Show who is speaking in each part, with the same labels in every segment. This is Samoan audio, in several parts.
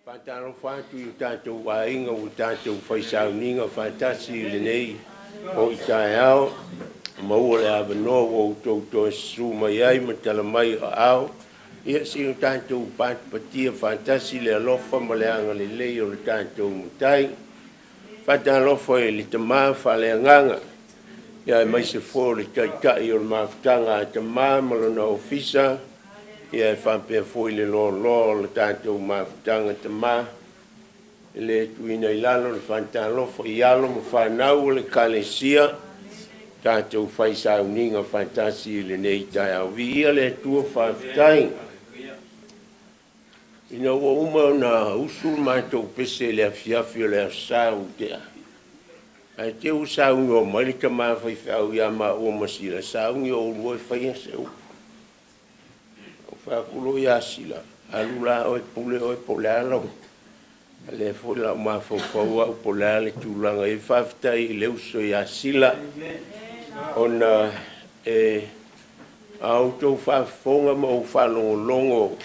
Speaker 1: Faatalofa atu i o tatou aiga ua tatou fai sauniga faatasi i lenei foi taeao, maua le avanoa ua outou toe susu mai ai ma tala mai o aao, ia se i o tatou patipatia faatasi le alofa ma le agalelei o le tatou Matai. Faatalofa i le Tama Faaleagaga, aemaise foi o le Taitai o le Mafutaga a Tama ma lona Ofisa, e faapea foi le loaloa o le tatou Mafutaga Tama. E le tuuina i lalo le faatalofa i alo ma fanau o le Ekalesia, tatou fai sauniga faatasi i lenei taeao. Viia le Atua, faafetai. Ina ua uma ona usu le matou pese i le afiafi o le Aso Sa ua tea, ae te i ua saunoa mai le tama faifeau ia maua ma Sila, sauni oulua e faia se upu. Ou fai atu loa ia Sila, alu la oe pule oe po o le a lau... A o lea foi o le a ou mafaufau au po o le a le tulaga e i ai. Faafetai i le uso ia Sila, ona a outou faafofoga ma ou faalogologo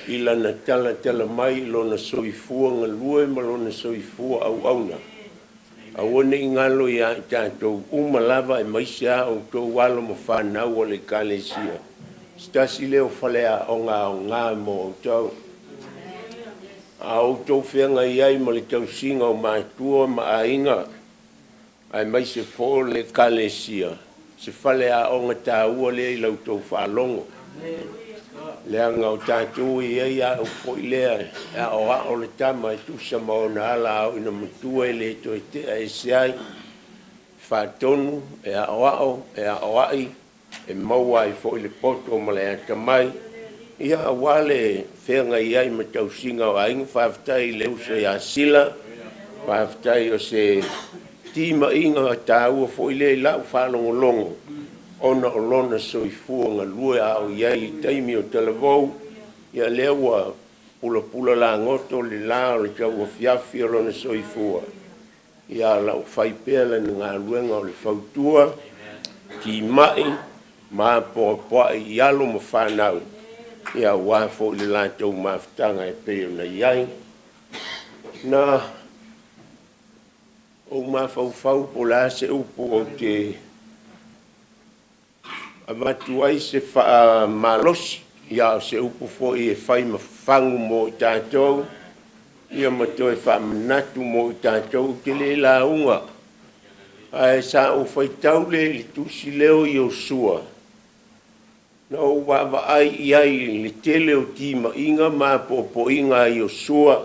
Speaker 1: i lana talatala mai i lona soifua galue ma lona soifua auauna, aua ne i galo ia i tatou uma lava, aemaise lava outou alo ma fanau a le Ekalesia, se tasi lea o faleaoga aoga mo outou. A outou feagai ai ma le tausiga o matua ma aiga, aemaise foi o le Ekalesia, o se faleaoga taua lea i la outou faalogo, leaga o tatou e i ai lava le upu foi lea, e aoao le tama e tusa ma ona ala, a oo ina matua e le toe tea ese ai. E faatonu, e aoao, e aoai, e maua ai foi le poto ma le atamai, aua le feagai ai ma tausiga o aiga. Faafetai i le uso ia Sila, faafetai o se timaiga taua foi lea i lau faalogologo ona o lona soifua galue a o i ai i taimi o talavou, ia lea ua pulapula lagoto le la o le tauafiafi o lona soifua, ae o lo o fai pea lana galuega o le fautua, timai ma apoapoai i alo ma fanau aua foi le latou mafutaga e pei ona i ai. Na ou mafaufau po o le a se upu ou te avatu ai se faamalosi, a o se upu foi e fai ma fafagu mo i tatou, ma toe faamanatu mo i tatou. Ou te le lauga, ae sa ou faitau lea i le tusi lea o Iosua, na ou vaavaai i ai i le tele o timaiga ma apoapoaiga a Iosua.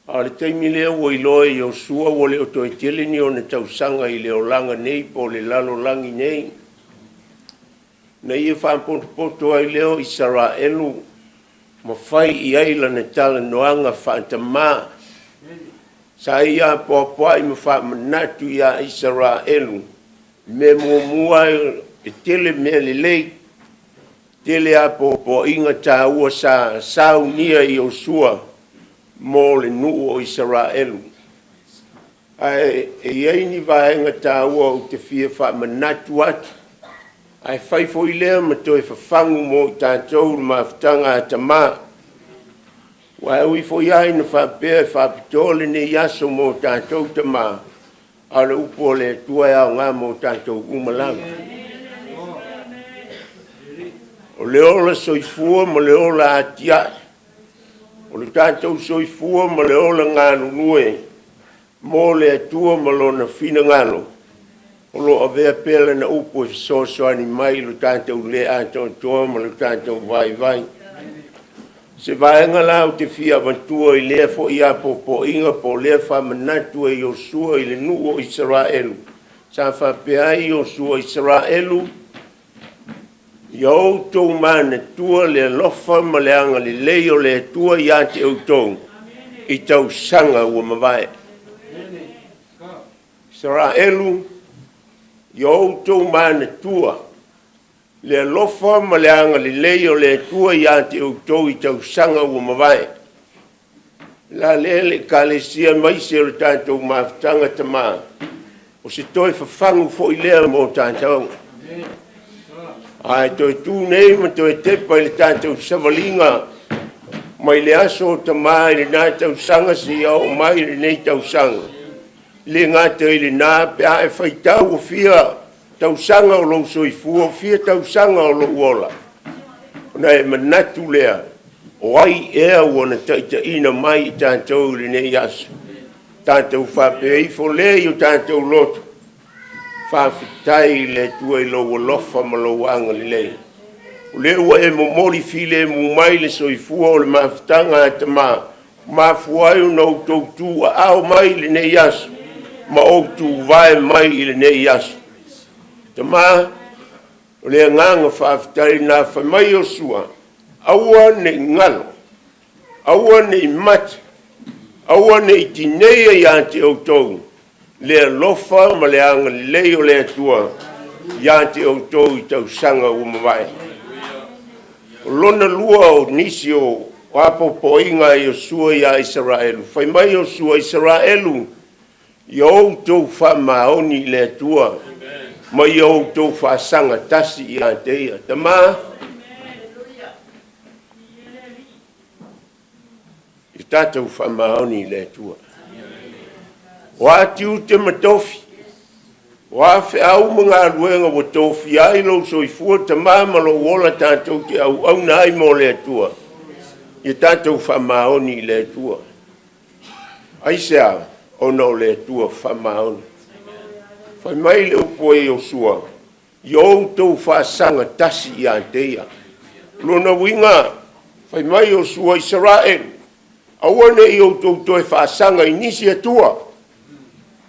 Speaker 1: A o le taimi lea ua iloa e Iosua ua le o toe tele ni ona tausaga i le olaga nei po o le lalolagi nei, na ia faapotopoto ai lea o Isaraelu ma fai i ai lana talanoaga faa-tama. Sa ia apoapoai ma faamanatu ia Isaraelu, o le mea muamua e tele mea lelei, tele apoapoaiga taua sa saunia e Iosua mo le nuu o Isaraelu. Ae i ai ni vaega taua ou te fia faamanatu atu, ae fai foi lea ma toe fafagu mo i tatou i le mafutaga a tama. Aua e ui foi lava ina faapea e faapitoa lenei aso mo tatou tama, a o le upu a le Atua e aoga mo tatou uma lava. O le ola soifua ma le ola atiae, o le tatou soifua ma le ola galulue mo le Atua ma Lona finagalo, o lo o avea pea Lana upu e fesoasoani mai i lo tatou le atoatoa ma lo tatou vaivai. O se vaega la ou te fia avatua i lea foi apoapoaiga po o lea faamanatu e Iosua i le nuu o Isaraelu, sa faapea ai Iosua, “Isaraelu, ia outou manatua le alofa ma le agalelei o le Atua ia te outou i tausaga ua mavae. Isaraelu, ia outou manatua le alofa ma le agalelei o le Atua ia te outou i tausaga ua mavae.” O le a le Ekalesia aemaise o le tatou mafutaga tama, o se toe fafagu foi lea mo tatou. Ae toe tu nei ma toe tepa i le tatou savaliga Mai le aso o Tama i lena tausaga seia oo mai i lenei tausaga, e le gata i lena, pe a e faitau ua fia tausaga o lou soifua, ua fia tausaga o lou ola, ona e manatu lea, o ai ea ua na taitaiina mai i tatou i lenei aso? Tatou faapea ifo lea i o tatou loto, faafetai i le Atua i lou alofa ma lou agalelei, o lea ua e momoli filemu mai le soifua o le mafutaga a Tama, ua mafua ai ona outou tuuaao mai i lenei aso ma ou tuvae mai i lenei aso. Tama, o le agaga faafetai lena. Fai mai Iosefa, aua ne i galo, aua ne i mate, aua ne i tineia ia te outou le alofa ma le agalelei o le Atua ia te outou i tausaga ua mavae. O lona lua o nisi o apoapoaiga a Iosefa ia Isaraelu, fai mai Iosefa, Isaraelu, ia outou faamaoni i le Atua ma ia outou faasaga tasi ia te Ia. Tama, ia tatou faamaoni i le Atua. O a tiute ma tofi, o a feau ma galuega ua tofia ai lou soifua Tama ma lou ola tatou te auauna ai mo le Atua, ia tatou faamaoni i le Atua. Aisea? Ona o le Atua faamaoni. Fai mai le upu a Iosefa, ia outou faasaga tasi ia te Ia. O lona uiga, fai mai Iosefa, Isaraelu, aua ne i outou toe faasaga i nisi atua,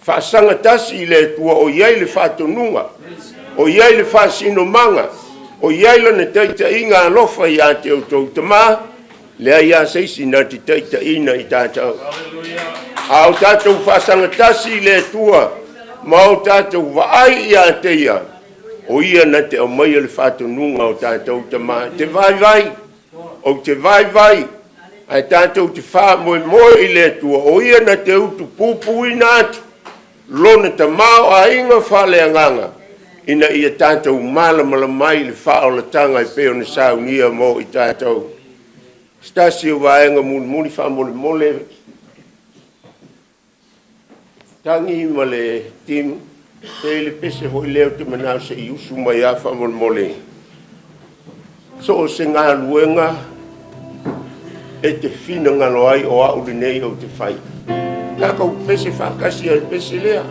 Speaker 1: faasaga tasi i le Atua o i ai le faatonuga, o i ai le faasinomaga, o i ai Lana taitaiga alofa ia te outou. Tama, e leai lava se isi na te taitaiina i tatou, a o tatou faasaga tasi i le Atua ma o tatou vaai ia te Ia, o Ia na te aumaia le faatonuga o tatou, tama. E te vaivai, ou te vaivai, ae tatou te faamoemoe i le Atua o Ia na te utupupuina atu Lona tamaoaiga faaleagaga ina ia tatou malamalama ai i le faaolataga e pei ona saunia mo i tatou. Se tasi o vaega mulimuli faamolemole, Tagi ma le team, e i ai le pese foi lea ou te manao se i usu mai lava faamolemole. So o se galuega e te finagalo ai o au lenei ou te fai. Tatou pepese faatasi ai i le pese lea.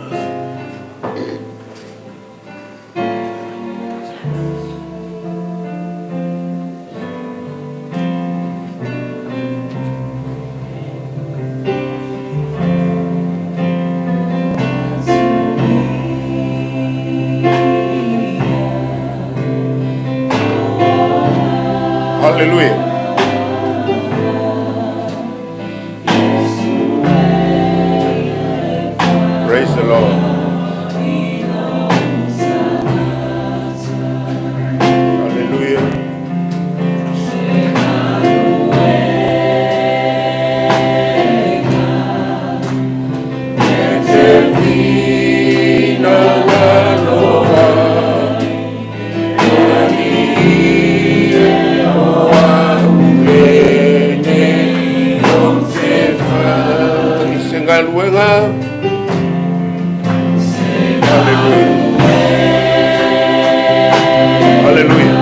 Speaker 1: Hallelujah. Praise the Lord. Hallelujah. Se galuega. Hallelujah. Hallelujah.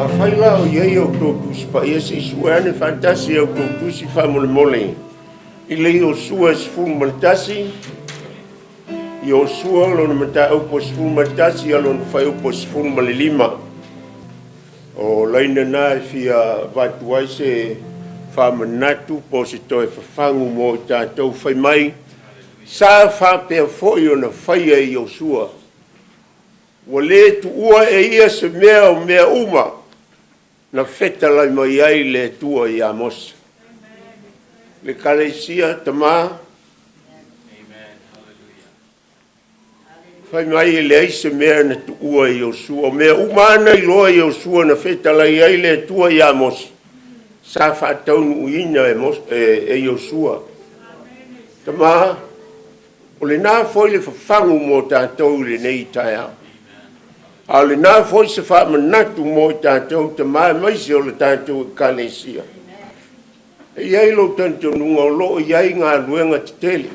Speaker 1: Afai la o i ai a outou Tusi Paia, se i sue ane faatasi a outou Tusi faamolemole i le Iosua 11, Iosua lona mataupu 11 ia lona fuaiupu 15. O laina na e fia avatu ai se faamanatu po o se toe fafagu mo i tatou. Fai mai, sa faapea foi ona faia e Iosua, ua le tuua e ia se mea o mea uma na fetalai mai ai le Atua ia Mose. Le Ekalesia, Tama, fai mai e leai se mea na tuua e Iosua, o mea uma lava na iloa e Iosua na fetalai ai le Atua ia Mose, sa faataunuuina e Iosua. Tama, o lena foi le fafagu mo tatou i lenei taeao, a o lena foi se faamanatu mo i tatou, tama, aemaise o le tatou Ekalesia. E i ai lou talitonuga o lo o i ai galuega tetele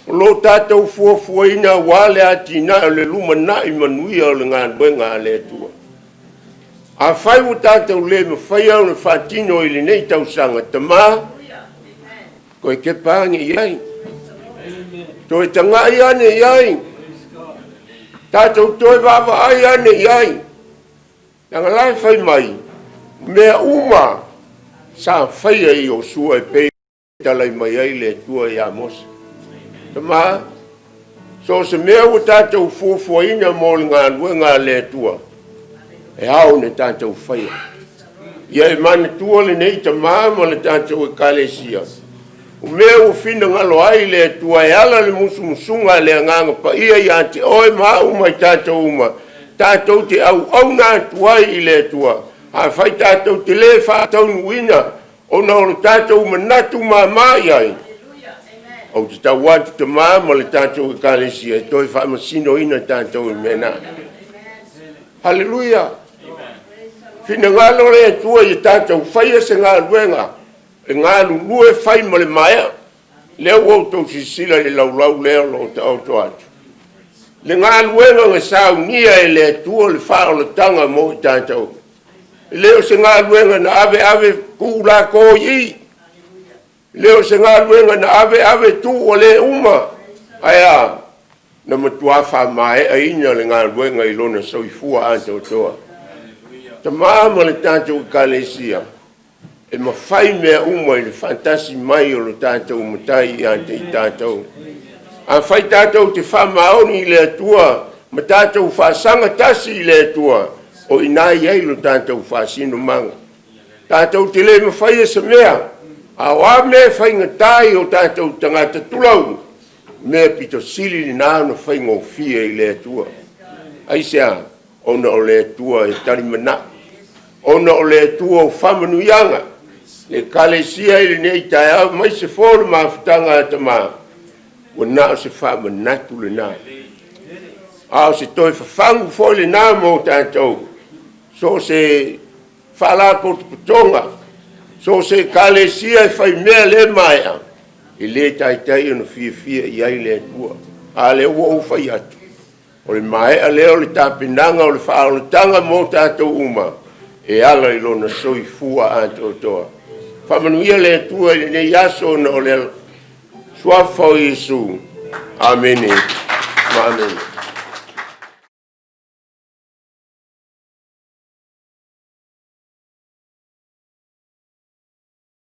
Speaker 1: o lo o tatou fuafuaina aua le atinae o le lumanai manuia o le galuega a le Atua. Afai ua tatou le mafaia ona faatino i lenei tausaga, tama, toe tepa ane i ai, toe tagai ane i ai, tatou toe vaavaai ane i ai, leaga la e fai mai mea uma sa faia e Iosua e pei ona talai mai ai le Atua ia Mose. Tama, so o se mea ua tatou fuafuaina mo le galuega a le Atua, e ao ona tatou faia. Ia e manatua lenei tama ma le tatou Ekalesia, o mea ua finagalo ai le Atua e ala i le musumusuga a le Agaga Paia ia te oe ma au ma i tatou uma, tatou te auauna atu ai i le Atua. Afai tatou te le faataunuuina ona o le tatou manatu mama i ai, ou te tau atu tama ma le tatou Ekalesia, e toe faamasinoina tatou i mea na. Haleluia! Finagalo le Atua ia tatou faia se galuega e galulue fai ma le maea. Lea ua outou silasila i le laulau lea o lo o taoto atu, le galuega na saunia e le Atua le faaolataga mo i tatou. E le o se galuega na ave ave tuu lako i i, e le o se galuega na ave ave tuu ua le uma. Ae a? Na matua faamaeaina le galuega i Lona soifua atoatoa. Tama ma le tatou Ekalesia, e mafai mea uma i le faatasi mai o le tatou Matai ia te i tatou. Afai tatou te faamaoni i le Atua ma tatou faasaga tasi i le Atua, o i ina e i ai lo tatou faasinomaga. Tatou te le mafaia se mea, a o a mea e faigata i o tatou tagata, tulou, o mea aupito sili na ona faigofie i le Atua. Aisea? Ona o le Atua e talimanao, ona o le Atua o faamanuiaga. Le Ekalesia i lenei taeao aemaise foi o le mafutaga a tama, ua na o se faamanatu lena, a o se toe fafagu foi lena mo tatou, so o se faalapotopotoga, so o se Ekalesia e faimea le maea, e le taitai ona fiafia i ai le Atua. A lea ua ou fai atu, o le maea lea o le tapenaga o le faaolataga mo tatou uma e ala i Lona soifua atoatoa. Faamanuia le Atua i lenei aso ona o le suafa o Iesu. Amene ma amene.